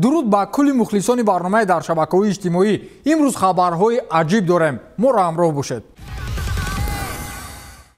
Дуруд ба кулли мухлисони барномаи дар шабакаҳои иҷтимоӣ. Имрӯз хабарҳои аҷиб дорем. Моро ҳамроҳ бошед.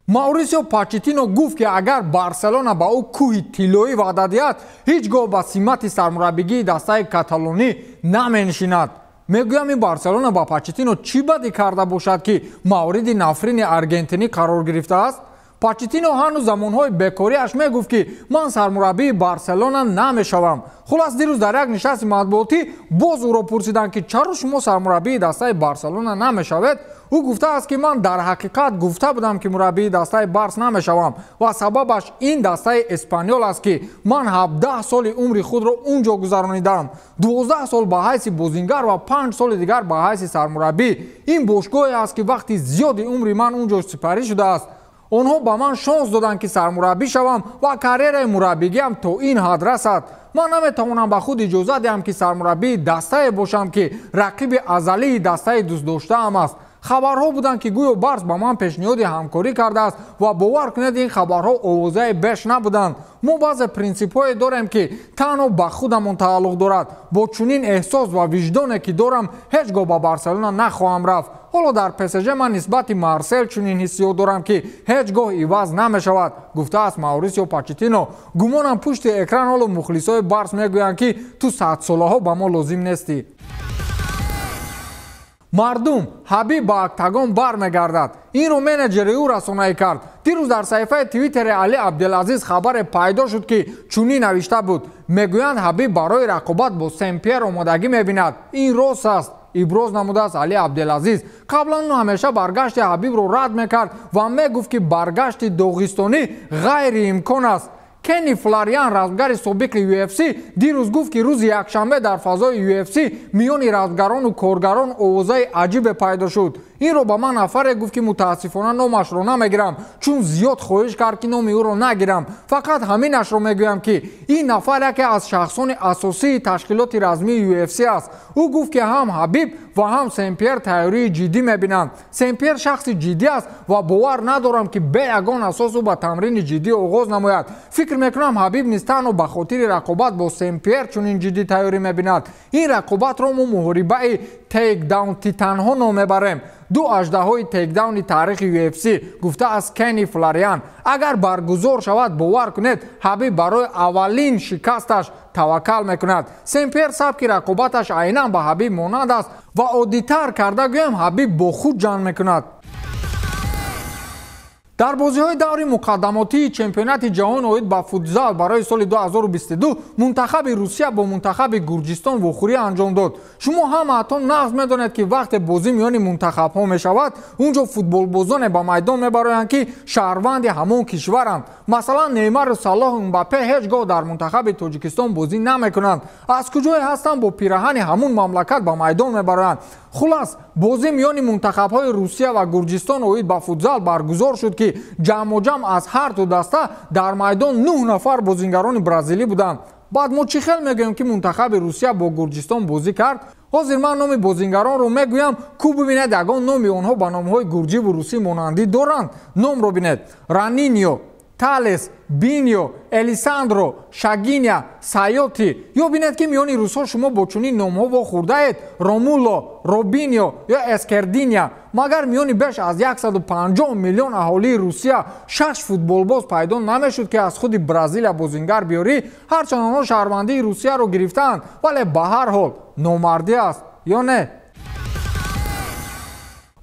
Маурисио Почеттино гуфт, ки агар Барселона ба ӯ кӯҳи тиллоӣ ваъда диҳад, ҳеҷ гоҳ ба симати сармураббигии дастаи каталонӣ наменишинад. Мегӯям, ин Барселона ба Почеттино чӣ бадӣ карда бошад, ки мавриди нафрини аргентинӣ қарор гирифтааст? Почеттино ҳанӯз замонҳои бекориаш мегуфт, ки ман сармураббии Барселона намешавам. Хулас, дирӯз дар як нишасти матбуотӣ боз ӯро пурсиданд, ки чаро шумо сармураббии дастаи Барселона намешавед? Ӯ гуфтааст, ки ман дар ҳақиқат гуфта будам, ки мураббии дастаи Барс намешавам ва сабабаш ин дастаи Эспаньол аст, ки ман 17 соли умри худро он ҷо гузаронидам, 12 сол ба ҳайси бозингар ва 5 соли дигар ба ҳайси сармураббӣ. Ин бошгоҳе аст, ки вақти зиёди умри ман он ҷо сипарӣ шудааст. Онҳо ба ман шонс доданд, ки сармураббӣ шавам ва карьераи мураббигиам то ин ҳад расад. Ман наметавонам ба худ иҷоза диҳам, ки сармураббии дастае бошам, ки рақиби азалии дастаи дӯстдоштаам аст. Хабарҳо буданд, ки гӯё Барс ба ман пешниҳоди ҳамкорӣ кардааст ва бовар кунед, ин хабарҳо овозаи беш набуданд. Мо баъзе принсипҳое дорем, ки танҳо ба худамон тааллуқ дорад. Бо чунин эҳсос ва виҷдоне, ки дорам, ҳеҷ гоҳ ба Барселона нахоҳам рафт. Ҳоло дар ПСЖ ман нисбати Марсел чунин ҳиссиёт дорам, ки ҳеҷ гоҳ иваз намешавад, гуфтааст Маурисио Почеттино. Гумонам, пушти экран ҳоло мухлисои Барс мегӯянд, ки ту садсолаҳо ба мо лозим нестӣ. Мардум, Ҳабиб ба октагон бармегардад. Инро менеҷери ӯ расонаӣ кард. Дирӯз дар саҳифаи Твиттери Али Абделазиз хабаре пайдо шуд, ки чунин навишта буд: мегӯянд, Ҳабиб барои рақобат бо Сен-Пьер омодагӣ мебинад. Ин рост аст, иброз намудааст Али Абделазиз. Қаблан ӯ ҳамеша баргашти Ҳабибро рад мекард ва мегуфт, ки баргашти доғистонӣ ғайриимкон аст. Кенни Флариан, размгари собиқи UFC, дирӯз гуфт, ки рӯзи якшанбе дар фазои UFC миёни размгарону коргарон овозаи аҷибе пайдо шуд. Инро ба ман нафаре гуфт, ки мутаассифона номашро намегирам, чун зиёд хоҳиш кард, ки номи ӯро нагирам. Фақат ҳаминашро мегӯям, ки ин нафар яке аз шахсони асосии ташкилоти размии UFC аст. Ӯ гуфт, ки ҳам Ҳабиб ва ҳам Сен-Пьер тайёрии ҷиддӣ мебинанд. Сен-Пьер шахси ҷиддӣ аст ва бовар надорам, ки бе ягон асос ӯ ба тамрини ҷиддӣ оғоз намояд. Фикр мекунам, Ҳабиб низ танҳо ба хотири рақобат бо Сен-Пьер чунин ҷиддӣ тайёрӣ мебинад. Ин рақобатро мо муҳорибаи тейкдаун титанҳо ном мебарем, ду аждаҳои тейкдауни таърихи UFC, гуфтааст Кенни Флариан. Агар баргузор шавад, бовар кунед, Ҳабиб барои аввалин шикасташ таваккал мекунад. Сен-Пьер сабки рақобаташ айнан ба Ҳабиб монанд аст ва оддитар карда гӯям, Ҳабиб бо худ ҷанг мекунад. Дар бозиҳои даври муқаддамотии чемпионати ҷаҳон оид ба футзал барои соли 2022 мунтахаби Русия бо мунтахаби Гурҷистон вохӯрӣ анҷом дод. Шумо ҳамаатон нағз медонед, ки вақте бозӣ миёни мунтахабҳо мешавад, он ҷо футболбозоне ба майдон мебароянд, ки шаҳрванди ҳамон кишваранд. Масалан, Неймару Салоҳу Мбаппе ҳеҷ гоҳ дар мунтахаби Тоҷикистон бозӣ намекунанд. Аз куҷое ҳастанд, бо пираҳани ҳамун мамлакат ба майдон мебароянд. Хулас, бозӣ миёни мунтахабҳои Русия ва Гурҷистон оид ба футзал баргузор шуд, ки ҷамъоҷамъ аз ҳар ду даста дар майдон 9 нафар бозингарони бразилӣ буданд. Баъд мо чӣ хел мегӯем, ки мунтахаби Русия бо Гурҷистон бозӣ кард? Ҳозир ман номи бозингаронро мегӯям, ку бибинед, ягон номи онҳо ба номҳои гурҷиву русӣ монандӣ доранд. Номро бинед: Ранинио, Талес, Бинио, Элисандро, Шагиня, Сайоти. Ё бинед, ки миёни русҳо шумо бо чунин номҳо вохӯрдаед: Ромуло, Робинио ё Эскердиня. Магар миёни беш аз 150 миллион аҳолии Русия шаш футболбоз пайдо намешуд, ки аз худи Бразилия бозингар биёрӣ? Ҳарчанд онҳо шаҳрвандии Русияро гирифтаанд, вале ба ҳар ҳол номардӣ аст ё не?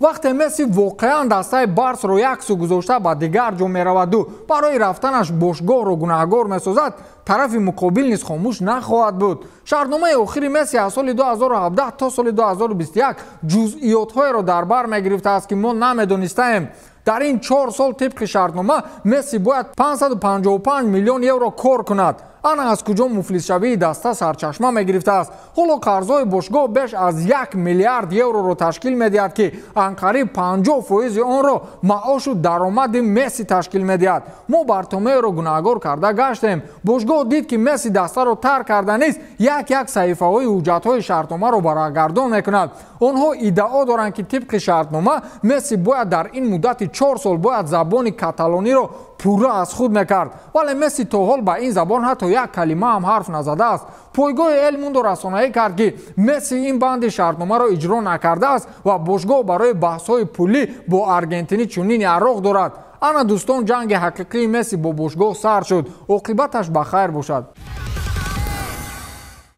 Вақте Месси воқеан дастаи Барсро як сӯ гузошта ба дигар ҷо мераваду барои рафтанаш бошгоҳро гунаҳгор месозад, тарафи муқобил низ хомӯш нахоҳад буд. Шартномаи охири Месси аз соли 2017 то соли 2021 ҷузъиётҳоеро дар бар мегирифтааст, ки мо намедонистаем. Дар ин 4 сол тибқи шартнома Месси бояд 555 миллион евро кор кунад. Ана аз куҷо муфлисшавии даста сарчашма мегирифтааст. Ҳоло қарзҳои бошгоҳ беш аз 1 миллиард евроро ташкил медиҳад, ки анқариб 50 фоизи онро маошу даромади Месси ташкил медиҳад. Мо Бартомеоро гунаҳгор карда гаштем. Бошгоҳ дид, ки Месси дастаро тарк карда нест, як як саҳифаҳои ҳуҷҷатҳои шартномаро варақгардон мекунад. Онҳо иддао доранд, ки тибқи шартнома Месси бояд дар ин муддати 4 сол бояд забони каталониро пурра аз худ мекард, вале Месси то ҳол ба ин забон ҳатто як калима ҳам ҳарф назадааст. Пойгоҳи Эл Мундо расонаӣ кард, ки Месси ин банди шартномаро иҷро накардааст ва бошгоҳ барои баҳсҳои пулӣ бо аргентинӣ чунин ярроқ дорад. Ана дӯстон, ҷанги ҳақиқии Месси бо бошгоҳ сар шуд. Оқибаташ ба хайр бошад.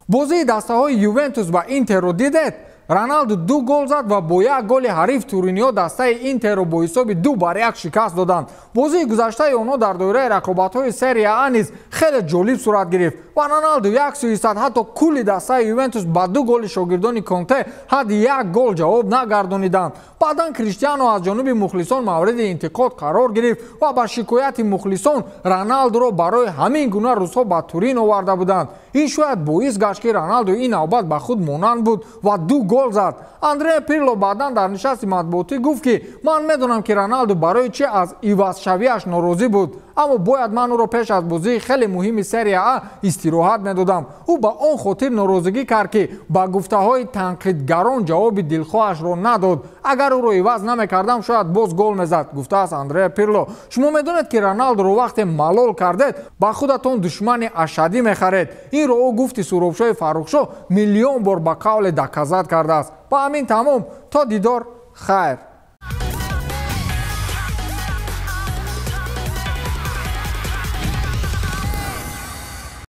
Бозии дастаҳои Ювентус ва Интерро дидед? Роналду 2 гол зад ва бо як голи ҳариф туриниҳо дастаи Интерро бо ҳисоби 2-1 шикаст доданд. Бозии гузаштаи онҳо дар доираи рақобатҳои Серия А низ хеле ҷолиб сурат гирифт ва Роналду як сӯистад, ҳатто кулли дастаи Ювентус ба 2 голи шогирдони Конте ҳадди як гол ҷавоб нагардониданд. Баъдан Криштиано аз ҷониби мухлисон мавриди интиқод қарор гирифт ва ба шикояти мухлисон Роналдуро барои ҳамин гуна рӯзҳо ба Турин оварда буданд. Ин шояд боис гашт, ки Роналду ин навбат ба худ монанд буд ва 2 гол зад. Андреа Пирло баъдан дар нишасти матбуотӣ гуфт, ки ман медонам, ки Роналду барои чӣ аз ивазшавиаш норозӣ буд, аммо бояд ман ӯро пеш аз бозии хеле муҳими Серия А истироҳат медодам. Ӯ ба он хотир норозигӣ кард, ки ба гуфтаҳои танқидгарон ҷавоби дилхоҳашро надод. Агар ӯро иваз намекардам, шояд боз гол мезад, гуфтааст Андреа Пирло. Шумо медонед, ки Роналдуро вақте малол кардед, ба худатон душмани ашаддӣ мехаред. Инро ӯ гуфти Суробшоҳи Фаррухшоҳ миллион бор ба қавле доказат кардааст. Ба ҳамин тамом, то дидор, хайр.